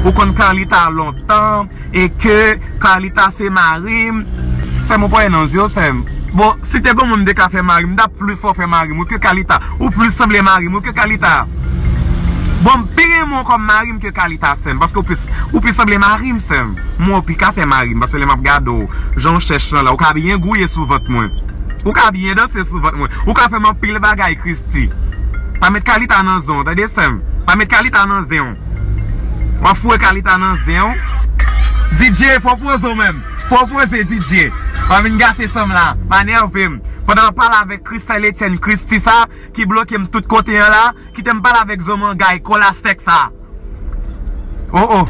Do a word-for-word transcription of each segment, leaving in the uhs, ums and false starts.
Ou konn Carlita lontan, e ke Carlita se mari m. Sè m, ou pa wè nan zye w, sè m. Bon, si te gon moun m te ka fè mari m, m t ap plis fè w fè mari m, wi, ke Carlita. Ou plis sanble mari m, wi, ke Carlita. Bon, m pi renmen w kòm mari m ke Carlita, sè m, paske ou pi, ou pi sanble mari m, sè m. Mwen, ou pi ka fè mari m, paske lè m ap gade w, jan w chèch lan la, ou ka byen gouye sou vant mwen. Ou ka byen danse sou vant mwen. Ou ka fè m anpil bagay, Christy. Pa met Carlita nan zen w, tande, sè m. Pa met Carlita nan zen w. W ap foure Carlita nan zen w. D J, fò w poze w menm. Fò w poze, D J. Pa vin gate sè m la. Pa nève m. Pandan m ap pale avèk Christelle Etienne, Christy sa, ki bloke m tout kote an la, kite m pale avèk zo mangay, kòla sèk sa. Oh, oh.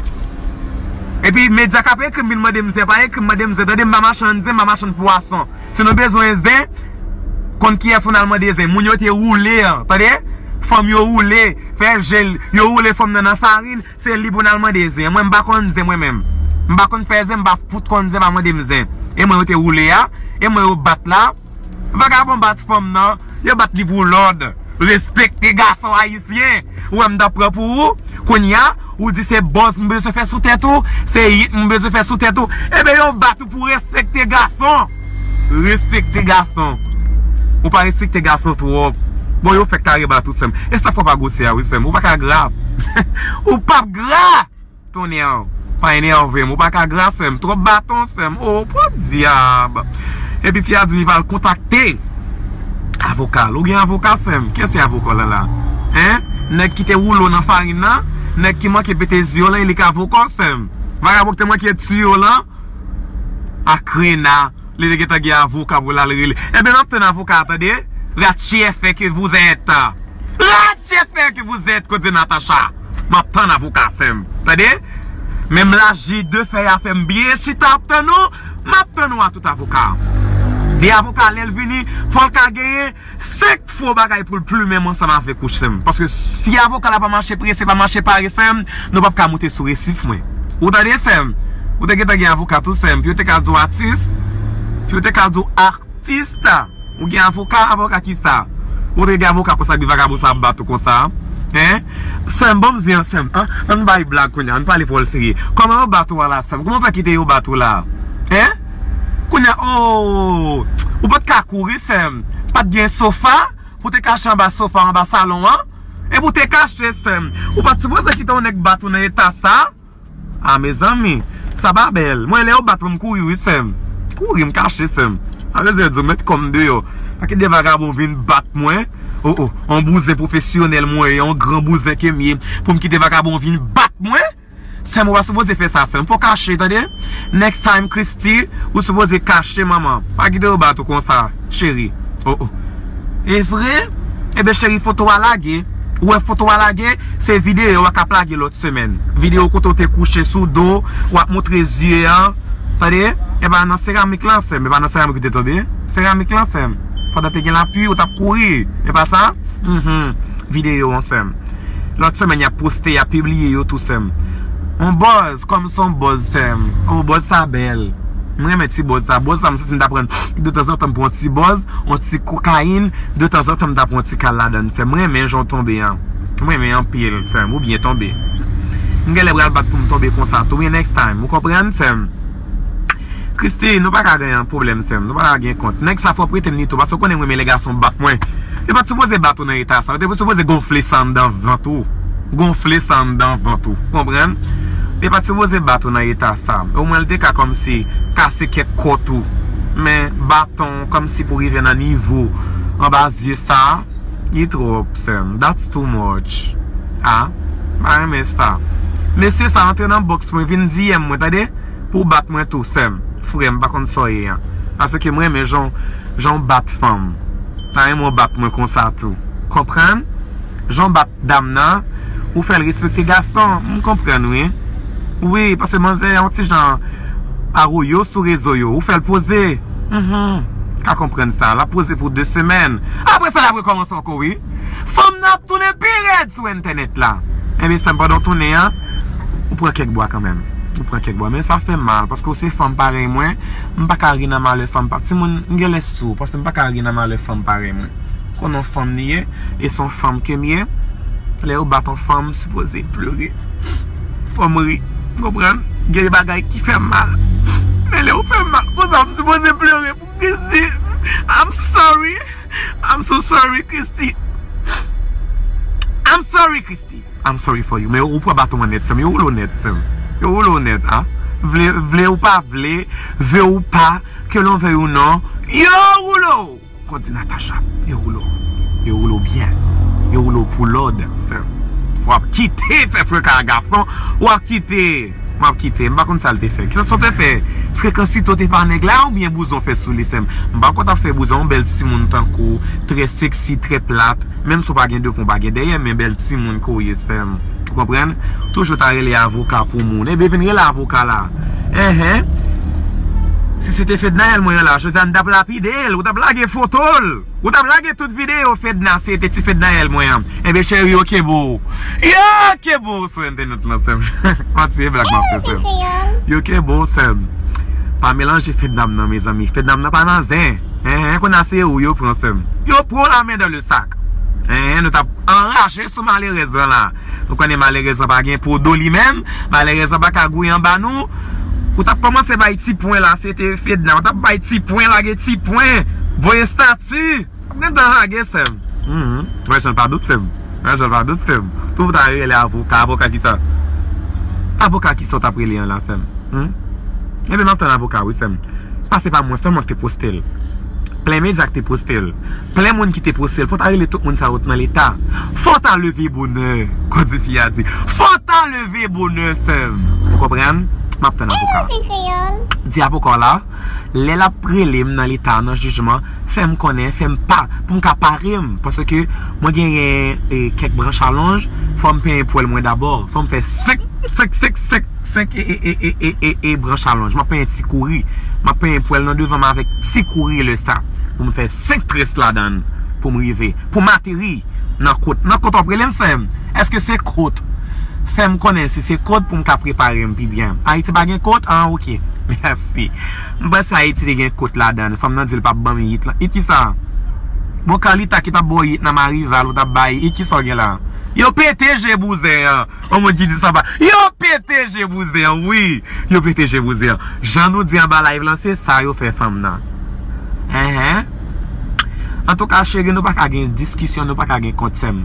Epi medya k ap ekri m vin mande m zen, pa ekri m mande m zen, tande, m pa machann zen, m pa machann pwason. Si nou bezwen zen, konn kiyès pou n al mande zen. Moun yo te woule an, tande? Fanm yo woule, fè jel, yo woule fanm nan nan farin, se li pou n al mande zen. Mwen, m pa konn zen mwen menm. M pa konn fè zen, m pa fout konn zen, pa mande m zen. E mwen yo te woule a, e mwen yo bat la. Vagabon bat fanm nan, yo bat li pou lòd. Respekte gason ayisyen. Ou wè m t ap pran pou ou. Kounye a, ou di se buzz m bezwen fè sou tèt ou, se hit m bezwen fè sou tèt ou. Ebyen, yo bat ou pou respekte gason. Respekte gason. Ou pa respekte gason twòp. Bon, yo fèk kare bat ou, sè m. E sa fò pa gwosè a, wi, sè m. Ou pa ka gra. Ou p ap gra. Tonnè, pa enève m, ou pa ka gra, sè m. Twòp baton, sè m. Oh, podyab. Epi fi a di m li pral kontakte avoka l. Ou gen avoka, sè m? Kiyès se avoka w lan la? Hein? Nèg ki te woule w nan farin nan? Nèg ki manke pete zye w lan, e li k avoka w, sè m? Vagabon ki te manke tiye w lan? Akrena. Li te gentan gen avoka pou l al rele. Ebyen, m ap tann avoka a, tande. Ratchefè ke vous êtes. Ratchefè ke vous êtes, kote Natacha. M ap tann avoka, sè m. Tande. Menm la, J de fè a fè m byen chita ap tann ou. M ap tann ou a tout avoka. Di avoka, lè l vini, fò l ka genyen senk fo bagay pou l plimen m ansanm avèk ou, sè m. Paske si avoka la pa mache prese, pa mache pare, sè m, nou p ap ka moute sou resif mwen. Ou tande, sè m? Ou te gentan gen avoka tou, sè m. Pou yo te ka di w atis, pou yo te ka di w atis. Ou gen avoka, avoka kisa? Ou te gen avoka konsa, epi vagabon sa ap bat ou konsa? Hein? Sè m, ban m zen an, sè m. An, ann bay blag kounye a, ann pale pawòl serye. Kòman yo bat ou a la, sè m? Kòman w fè kite yo bat ou la? Hein? Kounye a, oh, ou pa t ka kouri, sè m. Pa t gen sofa pou te kache anba sofa, anba salon an? Epi w te kache, sè m. Ou pa t sipoze kite yon nèg bat ou nan eta sa. Ah, mezanmi, sa pa bèl. Mwen, lè yo bat mwen, m kouri, wi, sè m. Kouri, m kache, sè m. Malgre yo di w met kò m deyò. Pa kite vagabon vin bat mwen. Oh, oh, yon bouzen pwofesyonèl mwen ye, yon gran bouzen ke m ye, pou m kite vagabon vin bat mwen. Sè m, ou pa sipoze fè sa, sè m. Fò w kache, tande? Next time, Christy, ou sipoze kache, manman. Pa kite yo bat ou konsa, cheri. Oh, oh. E vre? Ebyen, cheri, foto a lage. Ou wè foto a lage, se videyo a k ap lage lòt semèn. Videyo kote w te kouche sou do, w ap moutre zye an. Tande? E pa nan seramik lan, sè m. E pa nan seramik ou te tonbe. Seramik lan, sè m. Pandan te gen lapli, ou t ap kouri. E pa sa? Mhm. Videyo an, sè m. Lòt semèn, y ap poste, y ap pibliye yo tou, sè m. On buzz, kòm se on buzz, sè m. Oh, buzz sa bèl. M renmen ti buzz sa. Buzz sa, m santi m ta pran, detanzantan, m pran ti buzz, on ti kokayin, detanzantan, m ta pran ti kal ladann, sè m. M renmen jan w tonbe an. M renmen anpil, sè m. Ou byen tonbe. M genlè pral bat pou m tonbe konsa tou, wi, next time. Ou konprann, sè m? Christy, nou pa ka gen pwoblèm, sè m. Nou pa ka gen kont. Nèg sa fò prete m li tou, paske w konnen m renmen lè gason bat mwen. Yo pa t sipoze bat ou nan eta sa. Yo te sipoze gonfle sa anndan vant ou. Gonfle sa anndan vant ou. Konprann? Yo pa t sipoze bat ou nan eta sa. Omwen, l te ka kòmsi kase kèk kòt ou. Men baton, kòmsi pou rive nan nivo anba zye sa, li twòp, sè m. That's too much. Ah, m pa renmen sa. Mesye sa antre nan bòks mwen, vin D M mwen, tande? Pou w bat mwen tou, sè m. Frè m, pa konn sa w ye an. Paske m renmen jan, jan w bat fanm. Pa renmen w bat mwen konsa tou. Konprann? Jan w bat dam nan, ou fè l respekte gason. M konprann, wi. Wi, paske manzè yon ti jan awoyo sou rezo yo. Ou fè l poze. Mhm. Ka konprann sa. L ap poze pou de semèn. Apre sa, l ap rekòmanse ankò, wi. Fanm nan ap tounen pi rèd sou entènèt la. Ebyen, sè m, pandan w tounen an, ou pran kèk bwa kanmenm. Ou pran kèk bwa. Men sa fè m mal, paske w se fanm parèy mwen. M pa ka ri nan malè fanm pa. Timoun, m genlè sou, paske m pa ka ri nan malè fanm parèy mwen. Konnen yon fanm li ye, e se yon fanm ke m ye. Lè yo bat yon fanm, m sipoze plere. Fò m ri. Ou konprann? Gen de bagay ki fè m mal. Men lè ou fè m mal konsa, m sipoze plere pou Christy. I'm sorry. I'm so sorry, Christy. I'm sorry, Christy. I'm sorry for you. Men ou pran baton an nèt, sè m. Yo woule w nèt, sè m. Yo woule w nèt, a. Vle, vle ou pa vle, vle ou pa, ke l'on veuille ou non, yo woule w. Kon di Natacha, yo woule w. Yo woule w byen. Yo woule w pou lòd, sè m. W ap kite fè freka a gason, w ap kite. M ap kite. M pa konn sa l te fè. Kisa sa w te fè? Frekansito te fè a nèg la oubyen bouzon fè sou li, sè m? M pa kwè w t ap fè bouzon, yon bèl timoun tankou w, trè seksi, trè plat. Menm si w pa gen devan, w pa gen dèyè, men bèl timoun ke w ye, sè m. Ou konprann? Toujou ta rele avoka pou moun. Ebyen, vin rele avoka la. Enhen. Si se te Fednaelle mwen an la, Josiane t ap lapide l, ou t ap lage foto l. Ou t ap lage tout videyo Fedna, se te ti Fednaelle mwen an. Ebyen, cheri, yo kenbe w. Yo kenbe w sou entènèt lan, sè m. Manti, e blag m ap fè, sè m. Yo kenbe w, sè m. Pa melanje Fedna m nan, mezanmi. Fedna m nan pa nan zen. Enhen, kounye a se ou yo pran, sè m. Yo pran w la men dan le sak. Enhen, nou t ap anraje sou malerèz lan la. Nou konnen malerèz lan pa gen po do li menm. Malerèz lan pa ka gouye anba nou. Ou t ap kòmanse bay ti pwen la, se te Fedna. Ou t ap bay ti pwen, lage ti pwen, voye estati. Ap gen tan lage, sè m. Mhm. Wè, Jean pa dout, sè m. Wè, Jean pa dout, sè m. Tou ta rele avoka, avoka kisa? Avoka kisa w t ap rele an la, sè m? Hmm? Ebyen, m ap tann avoka, wi, sè m. Pase pa mwen sèlman ki te poste l. Plen medya ki te poste l. Plen moun ki te poste l. Fò ta rele tout moun sa yo t nan leta. Fò ta leve bonè. Kon di fi a di. Fò ta leve bonè, sè m. Ou konprann? M ap tann avoka. Di avoka w la, lè l ap rele m nan leta, nan jijman, fè m konnen, fè m pa, pou m ka pare m. Paske mwen genyen, e, kèk branch alonj, fò m penyen pwèl mwen dabò. Fò m fè senk, senk, senk, senk, senk e, e, e, e, e, e, e branch alonj. M ap penyen ti kouri. M ap penyen pwèl nan devan m avèk ti kouri lè sa. Pou m fè senk tres ladan l. Pou m rive. Pou m ateri nan kot. Nan kot w ap rele m, sè m? Èske se kot? Fè m konnen si se kot pou m ka prepare m pi byen. Ayiti pa gen kot? An, oke. Mèsi. M panse Ayiti te gen kot ladan l. Fanm nan di l p ap ban m it lan. It kisa? Bon, Carlita ki t ap ba w it nan Marival, ou t ap bay it, kisa w gen la? Yo pete je bouzen an. On moun ki di sa pa. Yo pete je bouzen an, wi. Yo pete je bouzen an. Jan nou di anba live lan, se sa yo fè fanm nan. Enhen. Antouka, cheri, nou pa ka gen diskisyon, nou pa ka gen kont, sè m.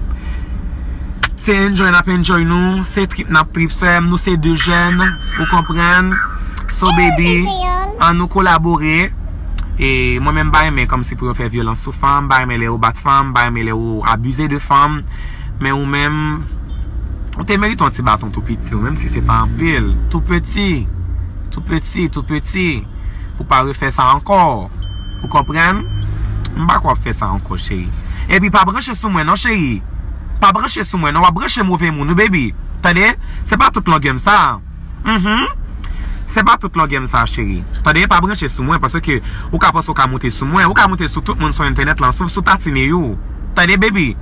Se enjoy n ap enjoy nou, se trip n ap trip, sè m. Nou se de jèn, ou konprann. So, baby, an nou kolabore. E mwen menm, m pa renmen kòmsi pou yo fè vyolans sou fanm, m pa renmen lè yo bat fanm, m pa renmen lè yo abize de fanm. Men ou menm, ou te merite yon ti baton tou piti, ou menm si se pa anpil. Tou piti, tou piti, tou piti. Pou pa refè sa ankò. Ou konprann? M pa kwè w ap fè sa ankò, cheri. Epi pa branche sou mwen non, cheri. Pa branche sou mwen non, w ap branche move moun, wi, baby. Tande? Se pa tout longè m sa. Mhm. Se pa tout longè m sa, cheri. Tande, pa branche sou mwen, paske ou ka panse ou ka moute sou mwen. Ou ka moute sou tout moun sou entènèt lan, sof sou Tati Neyou. Tande, baby.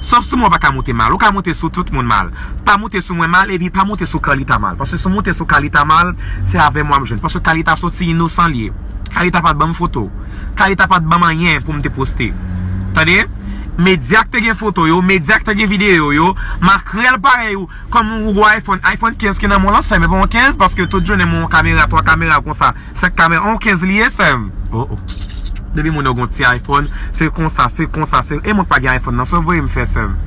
Sof sou mwen, ou pa ka moute mal. Ou ka moute sou tout moun mal. Pa moute sou mwen mal, epi pa moute sou Carlita mal. Paske si w moute sou Carlita mal, se avè m w ap jwenn. Paske Carlita soti inosan l ye. Carlita pa t ban m foto. Carlita pa t ban m anyen pou m te poste. Tande? Medya k te gen foto yo, medya k te gen videyo yo, makrèl parèy ou, kòm ou gon iPhone, iPhone kenz ki nan men w lan, sè m, e pa yon kenz, paske tout jounen m wè yon kamera, twa kamera konsa, senk kamera, yon kenz li ye, sè m. Oh, oh. Depi moun yo gon ti iPhone, se konsa, se konsa, se, e moun k pa gen iPhone nan, sa w voye m fè, sè m?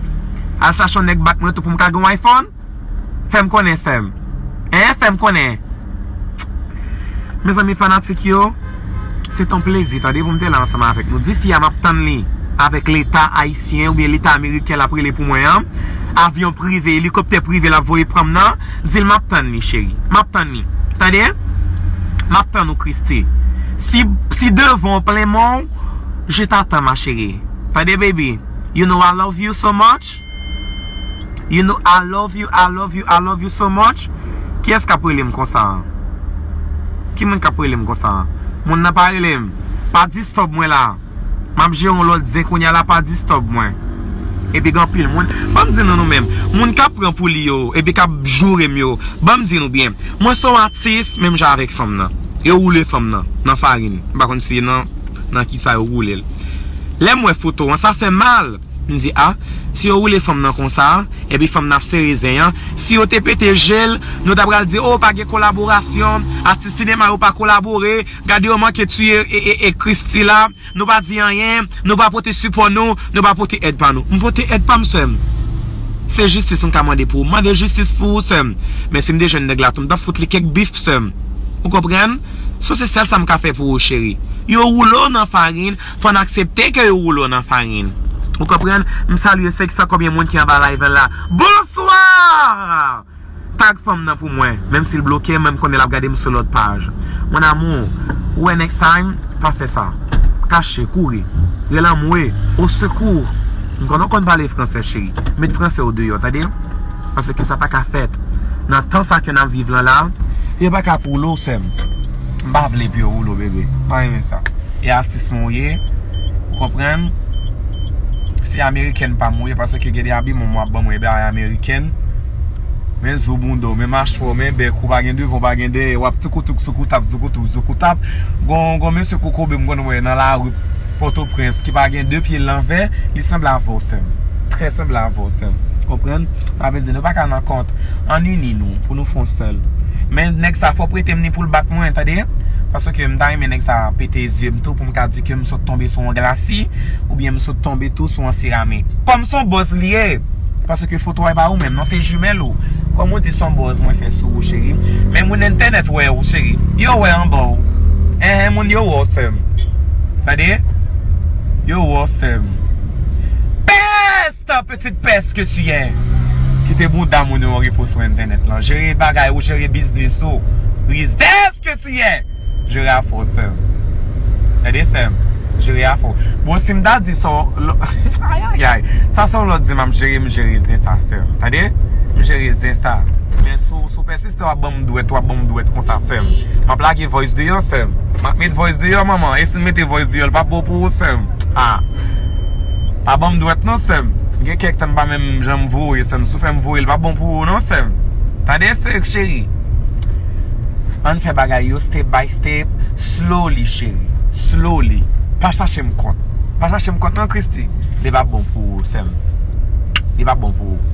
Al chache yon nèg bat mwen tou pou m ka gen yon iPhone? Fè m konnen, sè m. Hein, fè m konnen. Mezanmi fanatik yo, se t on plezi, tande, pou m te la ansanm avèk nou. Di fi a m ap tann li avèk leta ayisyen oubyen leta ameriken l ap rele pou mwen an. Avyon prive, elikoptè prive l ap voye pran m nan. Di l m ap tann li, cheri. M ap tann li. Tande? M ap tann ou, Christy. Si, si devan w plen men w, je t'attends, ma chérie. Tande, baby? You know I love you so much. You know I love you, I love you, I love you so much. Kiyès k ap rele m konsa an? Ki moun k ap rele m konsa an? Moun nan pa rele m. Pa disturb mwen la. M ap jere yon lòt zen kounye a la, pa disturb mwen. Epi gen anpil moun. Ban m di nou nou menm. Moun k ap pran pou li yo, epi k ap joure m yo. Ban m di nou byen. Mwen se yon atis, menm jan avèk fanm nan. Yo woule fanm nan, nan farin. M pa konn si nan, nan kisa yo woule l. Lè m wè foto an, sa fè m mal. M di, a, si yo woule fanm nan konsa, epi fanm nan ap sere zen an, si yo te pete je l, nou ta pral di, o, pa gen kolaborasyon, atis sinema yo pa kolabore, gade yo manke tiye e, e, e Christie la, nou pa di anyen, nou pa pote sipò nou, nou pa pote èd pa nou. M pote èd pa m, sè m. Se jistis m ka mande pou ou. M mande jistis pou ou, sè m. Men si m te jwenn nèg la tou, m t ap fout li kèk bif, sè m. Ou konprann? So se sèl sa m ka fè pou ou, cheri. Yo woule w nan farin, fò n aksepte ke yo woule w nan farin. Ou konprann? M salye senk san konbyen moun ki anba live la. Bonswa! Tag fanm nan pou mwen. Menm si l bloke m, men m konnen l ap gade m sou lòt paj. Mon amour, ou wè next time, pa fè sa. Kache, kouri. Rele anmwe, au secours. M konnen w konn pale fransè, cheri. Met fransè w deyò, tande? Paske sa pa ka fèt. Nan tan sa ke n ap viv lan la, yo pa ka woule w, sè m. M pa vle pou yo woule w, bebe. M pa renmen sa. E atis mwen w ye. Ou konprann? Se amerikèn pa m ou ye, paske gen de abiman w ap ban mwen, e bay amerikèn. Men zo bounda w, men machwè w, men bèk ou, pa gen devan, pa gen dèyè, w ap toukoutouk, soukoutap, zoukoutouk, zoukoutap. Gon, gon mesye kokobe m konn wè nan lari Pòtoprens ki pa gen de pye l anvè, li sanble avè w, sè m. Trè sanble avè w, sè m. Konprann? Sa vle di nou pa ka nan kont. Ann ini nou pou nou fè yon sèl. Men nèg sa fò prete m ni pou l bat mwen, tande? Paske m ta renmen nèg sa pete zye m tou pou m ka di ke m sot tonbe sou yon glasi, oubyen m sot tonbe tou sou yon serami. Kòm se yon bòz li ye, paske foto a e pa ou menm, non, se jimèl ou. Kòm ou di se yon bòz mwen fè sou ou, cheri. Men moun entènèt wè ou, cheri. Yo wè anba w. Enhen, moun yo wè w, sè m. Tande? Yo wè w, sè m. Pès! Petite peste que tu es. Kite bounda moun yo an repo sou entènèt lan. Jere bagay ou, jere biznis ou. Rizèz que tu es. Jere afè w, sè m. Tande, sè m. Jere afè w. Bon, si m ta di sa, ayayay. Sa se yon lòt di m ap jere, m jere zen sa, sè m. Tande? M jere zen sa. Men sou, sou pèsiste, w ap ban m dwèt, w ap ban m dwèt konsa, sè m. M ap lage voice deyò, sè m. M ap met voice deyò, manman. E si m mete voice deyò, l p ap bon pou ou, sè m. Ah. Pa ban m dwèt non, sè m. Gen kèk tan m pa menm janm voye, sè m. Si w fè m voye, l pa bon pou ou non, sè m. Tande, sè, cheri. Ann fè bagay yo step by step, slowly, cheri. Slowly. Pa chache m kont. Pa chache m kont non, Christie. Li pa bon pou ou, sè m. Li pa bon pou ou.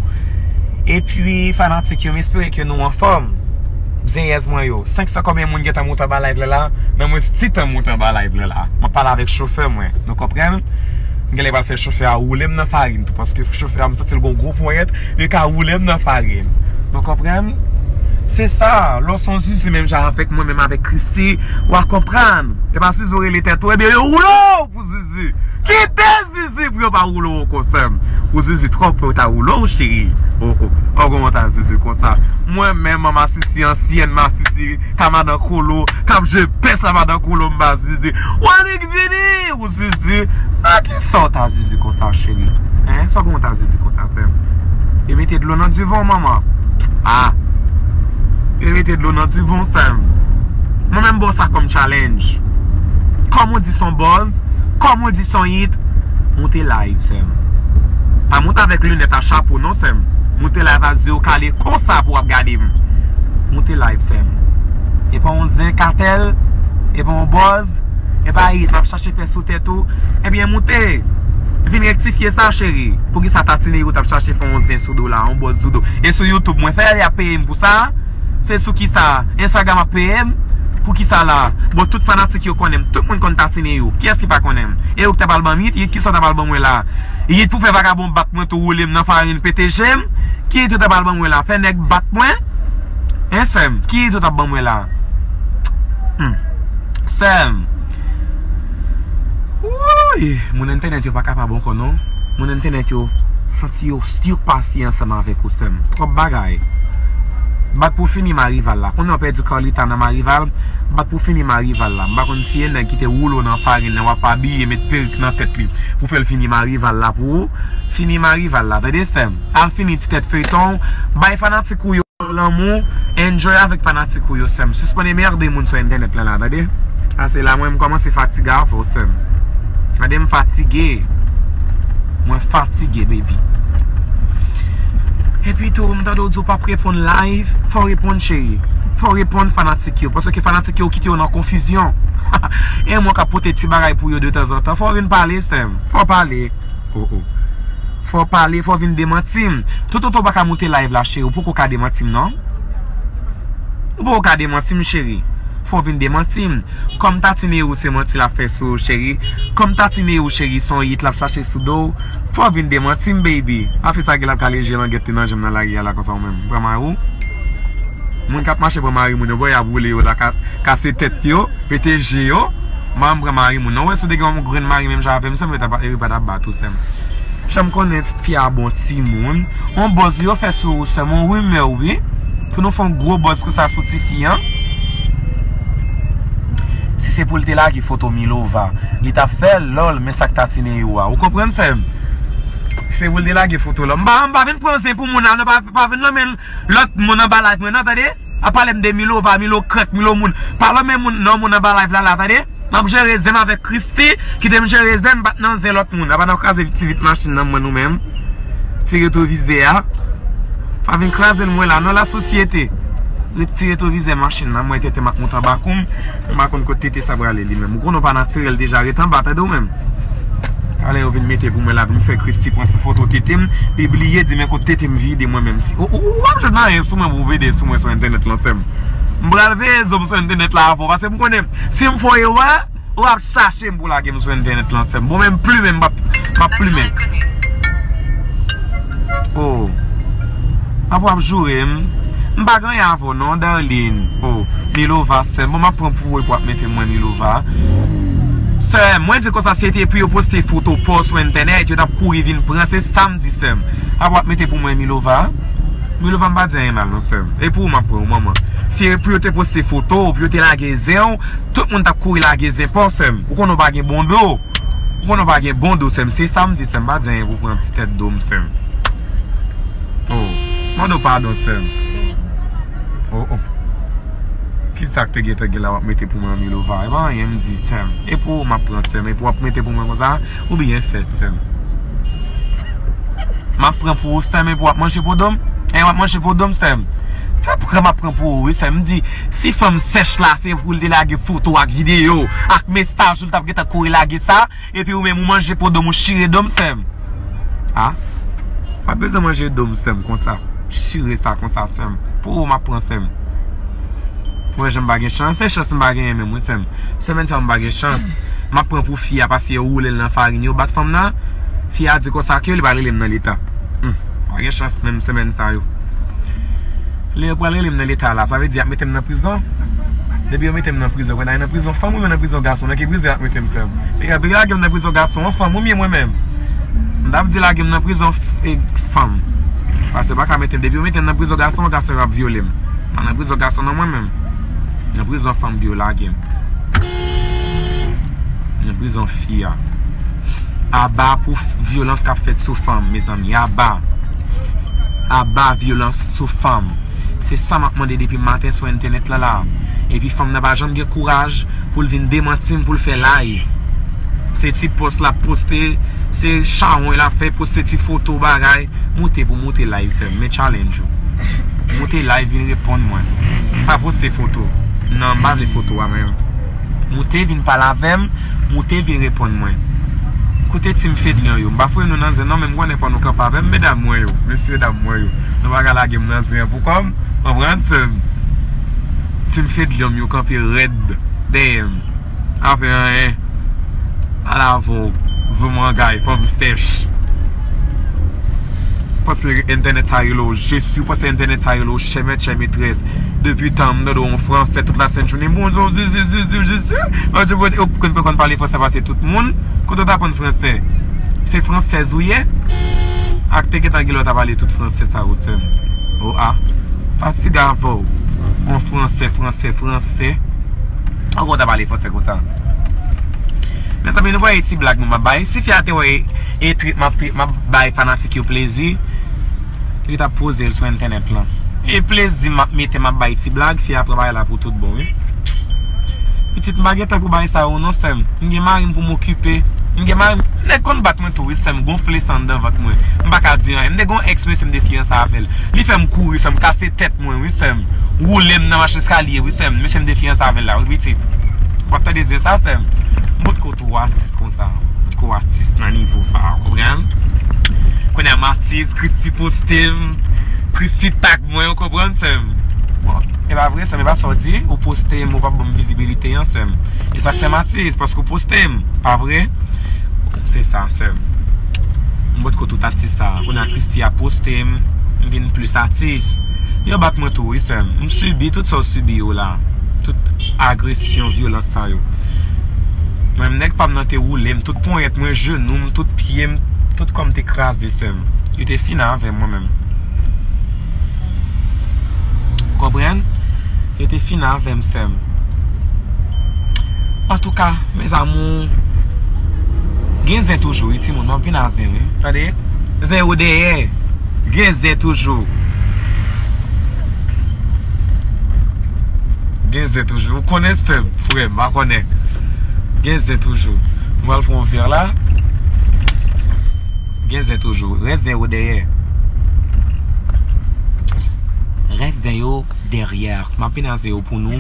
Epi, fanatik yo, m espere ke nou anfòm. Zenyèz mwen yo. Senk san konbyen moun gentan moute anba live la la? Nan mwens ti tan moute anba live la la. M ap pale avèk chofè mwen. Nou konprann? M genlè pral fè chofè a woule m nan farin tou, paske chofè a, m santi l gon gwo ponyèt, li ka woule m nan farin. Nou konprann? Se sa, lè w se yon zuzu menm jan avèk mwen, menm avèk Christie, w a konprann. E pa zuzu w rele tèt ou, ebyen yo woule w pou zuzu. Kite zuzu pou yo pa woule w ankò, sè m. Ou zuzu twòp, fò yo ta woule w, cheri. O, o, pa w gon wont a zuzu konsa. Mwen menm, manman sisi, ansyèn masisi, ka madan kolo, k ap jwe pèch la madan kolo, m pa zizi. Ou annik vini, ou zizi. Nan kisa w ta zizi konsa, cheri? Hein? Sa w gen w ta zizi konsa, sè m? E mete dlo nan divan w, manman. Ah. E mete dlo nan divan w, sè m. Mwen menm ba w sa kòm challenge. Kòm ou di s on buzz, kòm ou di s on hit, moute live, sè m. Pa moute avèk linèt a chapo, non, sè m. Moute live a zye w kale konsa pou w ap gade m. Moute live, sè m. E pa yon zen katèl, e pa yon buzz, e pa hit m ap chache fè sou tèt ou. Ebyen, moute. Vin rektifye sa, cheri. Poukisa Tatine yo t ap chache fè yon zen sou do la, yon buzz sou do? E sou YouTube, mwen fè, y ap peye m pou sa? Se sou kisa? Instagram ap peye m? Pou kisa la? Bon, tout fanatik yo konnen m. Tout moun konn Tatine yo. Kiyès ki pa konnen m? E ou ki ta pral ban m hit? Hit kisa w ta pral ban mwen la? Hit pou fè vagabon bat mwen tou, woule m nan farin, pete je m? Ki hit ou ta pral ban mwen la? Fè nèg bat mwen? Hein, sè m? Ki hit ou t ap ban mwen la? Hmm. Sè m. Wouy! Moun entènèt yo pa kapab ankò, non. Moun entènèt yo santi yo sipase ansanm avèk ou, sè m. Twòp bagay. Bat pou fini Marival la. Konnen w pèdi Carlita nan Marival. Bat pou fini Marival la. M pa konn si e nèg ki te woule w nan farin nan, w ap abiye, met perik nan tèt li pou fè l fini Marival la pou ou. Fini Marival la, tande, sè m. Al fini ti tèt feyton w. Bay fanatik ou yo lanmou, enjoy avèk fanatik ou yo, sè m. Sispann enmède moun sou entènèt lan la, tande. Ase la, mwen, m kòmanse fatige avè w, sè m. Tande, m fatige. Mwen fatige, baby. Epi tou, m tande w di w p ap reponn live. Fò w reponn, cheri. Fò w reponn fanatik yo. Paske fanatik yo kite w nan konfizyon. E mwen k ap pote ti bagay pou yo de tanzantan. Fò w vin pale, sè m. Fò w pale. Oh, oh. Fò w pale, fò w vin demanti m. Tout otan w pa ka moute live la, cheri, ou poko ka demanti m, non. Ou poko ka demanti m, cheri. Fò w vin demanti m. Kòm tatine ou se manti l ap fè sou ou, cheri. Kòm tatine ou, cheri, se yon yit l ap chache sou do w. Fò w vin demanti m, baby. Afè sa gen l ap kale je langet li nan je m nan lari a la konsa ou menm. Ou pran mari w? Moun k ap mache pran mari moun yo, bon, y ap woule yo la, ka-, kase tèt yo, pete je yo. Mwen m pran mari moun. Non, wè, si w te gen yon grenn mari menm jan avè m, sè m, yo t ap, yo pa t ap bat ou, sè m. Jan m konnen fi a bon timoun. On buzz yo fè sou ou, sè m, on rimè, wi. Pou nou fè on gwo buzz konsa sou tifi an. Si se pou l te lage foto Milova, li t ap fè lòl, men sa k tatine yo a. Ou konprann, sè m? Si se pou l te lage foto lòl. M pa, m pa vin pran zen pou moun la, non, pa, pa vin lonmen lòt moun anba live mwen, non, tande? Ap pale m de Milova, Milo krèk, Milo moun. Pa lonmen moun, non, moun anba live la, la, tande? M ap jere zen m avèk Christy, kite m jere zen m, m pa t nan zen lòt moun. Apa n ap kraze ti vit machin nan mwen nou menm. Ti retwovizè a. Pa vin kraze l mwen la, non, la sosyete. Ret ti retwovizè machin nan, mwen tete m ap moute anba kou m. M pa konn kot tete sa prale li menm. Ou konnen w pa natirèl deja, ret anba, tande w menm. Talè yo vin mete pou mwen la, vin fè Christy pran ti foto tete m, li bliye di men kot tete m vide mwen menm. Si, ou, ou, ou ap jwenn anyen sou mwen pou vide sou mwen sou entènèt lan, sè m. M pral veye zo m sou entènèt la avè w, paske m konnen, si m fè yon erè, ou ap chache m pou lage m sou entènèt lan, sè m. Bon, men m plimen, m p ap, m ap plimen. Oh. Apa w ap joure m? M pa gen anyen avè w non, darling. Oh, Milova, sè m. Bon, m ap pran pou ou epi w ap mete mwen Milova. Sè m, mwen di konsa, si se te pou yo poste foto pa w sou entènèt, yo t ap kouri vin pran, se sa m di, sè m. Apa w ap mete pou mwen Milova? Milova, m pa di anyen mal non, sè m. E pou ou m ap pran w, manman. Si se pou yo te poste foto w, pou yo te lage zen w, tout moun t ap kouri lage zen pa w, sè m. Ou konnen w pa gen bon do. Ou konnen w pa gen bon do, sè m. Se sa m di, sè m. M pa di anyen pou pran ti tèt do m, sè m. Oh, mande w padon, sè m. Oh, oh. Kisa k te gentan gen la w ap mete pou mwen Milova? E pa anyen m di, sè m. E pou ou m ap pran, sè m. E pou w ap mete pou mwen konsa, ou byen fèt, sè m. M ap pran pou ou, sè m, e pou w ap manje podo m? Hein, w ap manje podo m, sè m? Se pran m ap pran pou ou, wi, sè m. M di, si fanm sèch la, se pou l te lage foto ak videyo, ak mesaj ou, l t ap gentan kouri lage sa, epi ou menm ou manje podo m, ou chire do m, sè m. A? Pa bezwen manje do m, sè m, konsa. Chire sa konsa, sè m. Pou ou m ap pran, sè m. Mwen, jan m pa gen chans, se chans m pa genyen menm, wi, sè m. Semèn sa, m pa gen chans. M ap pran pou fi a, paske yo woule l nan farin, yo bat fanm nan. Fi a di konsa ke li pral rele m nan leta. Hmm. Pa gen chans menm semèn sa yo. Lè yo pral rele m nan leta la, sa vle di y ap mete m nan prizon. Depi yo mete m nan prizon, konn al nan prizon fanm oubyen nan prizon gason, nan ki prizon y ap mete m, sè m? Piga, piga lage m nan prizon gason, an fanm oubyen mwen menm? M t ap di lage m nan prizon f-, e, fanm. Paske yo pa ka mete m, depi yo mete m nan prizon gason, gason yo ap vyole m. Mwen nan prizon gason non mwen menm. Nan prizon fanm pou yo lage m. Nan prizon fi a. Aba pou f-, vyolans k ap fèt sou fanm, mezanmi. Aba. Aba vyolans sou fanm. Se sa m ap mande depi maten sou entènèt la la. Epi fanm nan pa janm gen kouraj pou l vin demanti m, pou l fè live. Se ti pòs l ap poste, se chawony l ap fè, poste ti foto bagay. Moute pou moute live, sè m, men challenge ou. Moute live, vin reponn mwen. Pa poste foto. Non, m pa vle foto a menm. Moute, vin pale avè m. Moute, vin reponn mwen. Kote Team Fedlion yo? M pa foure nou nan zen non, men m konnen fò nou kanpe avè m, medam mwen yo, mesye dam mwen yo. Nou pa ka lage m nan zen an pou kò m. Konprann, sè m? Team Fedlion yo kanpe rèd dèyè m. Afè anyen. Ala vo, zoumangay, fanm sèch. Paske entènèt sa rele w Jesi, paske entènèt sa rele w chè mèt, chè metrès. Depi tan m tande w an fransè tout la sent jounen. Bonjou, Jezi, Jezi, Jezi. Bonjou, Bondye, ou konn, konn pale fransè pase tout moun. Kote w t aprann fransè? Se fransèz ou ye? Ak te gentan gen lè w ta pale tout fransè sa yo, sè m. O a. Fatige avè w. An fransè, fransè, fransè. Ankò w ta pale fransè konsa. Mezanmi, nou pa wè ti blag nou m ap bay. Si fi a te wè e trip m ap trip m ap bay fanatik yo plezi, li t ap poze l sou entènèt lan. E plezi m ap mete m ap bay ti blag, fi a pran bagay la pou tout bon, wi. Pitit, m pa gen tan pou bagay sa yo non, sè m. M gen mari m pou m okipe. M gen mari m, nèg konn bat mwen tou, wi, sè m, gonfle san anndan vant mwen. M pa ka di anyen. M te gen yon ex, mesye, m te fiyanse avè l. Li fè m kouri, sè m, kase tèt mwen, wi, sè m. Woule m nan mach eskalye, wi, sè m. Mesye, m te fiyanse avè l la, wi, pitit. W ap tande zen sa, sè m. M potko tou atis konsa. M potko atis nan nivo sa, w konprann? Kounye a m atis, Christy poste m, Christy tag mwen, ou konprann, sè m? Bon, e pa vre, sè m, e pa sa w di, ou poste m, ou p ap ban m vizibilite an, sè m. E sa k fè m atis, paske ou poste m, pa vre? Se sa, sè m. M potko tout atis sa. Kounye a Christy ap poste m, m vin plis atis. Yo bat mwen tou, wi, sè m. M sibi tout sa w sibi yo la. Tout agresyon, vyolans sa yo. Mwen menm, nèg pa m nan te woule m, tout ponyèt mwen, jenou m, tout pye m, tout kò m te kraze, sè m. Yo te fin avè m, mwen menm. Konprann? Yo te fin avè m, sè m. Antouka, mes amours, gen zen toujou, wi, timoun, m ap vin a zen, wi. Tande? Zen yo dèyè. Gen zen toujou. Gen zen toujou. Ou konnen, sè m, frè m, pa konnen. Gen zen toujou. M pral pran yon vè la. Gen zen toujou. Rès zen yo dèyè. Rès zen yo dèyè. M ap vin a zen yo pou nou.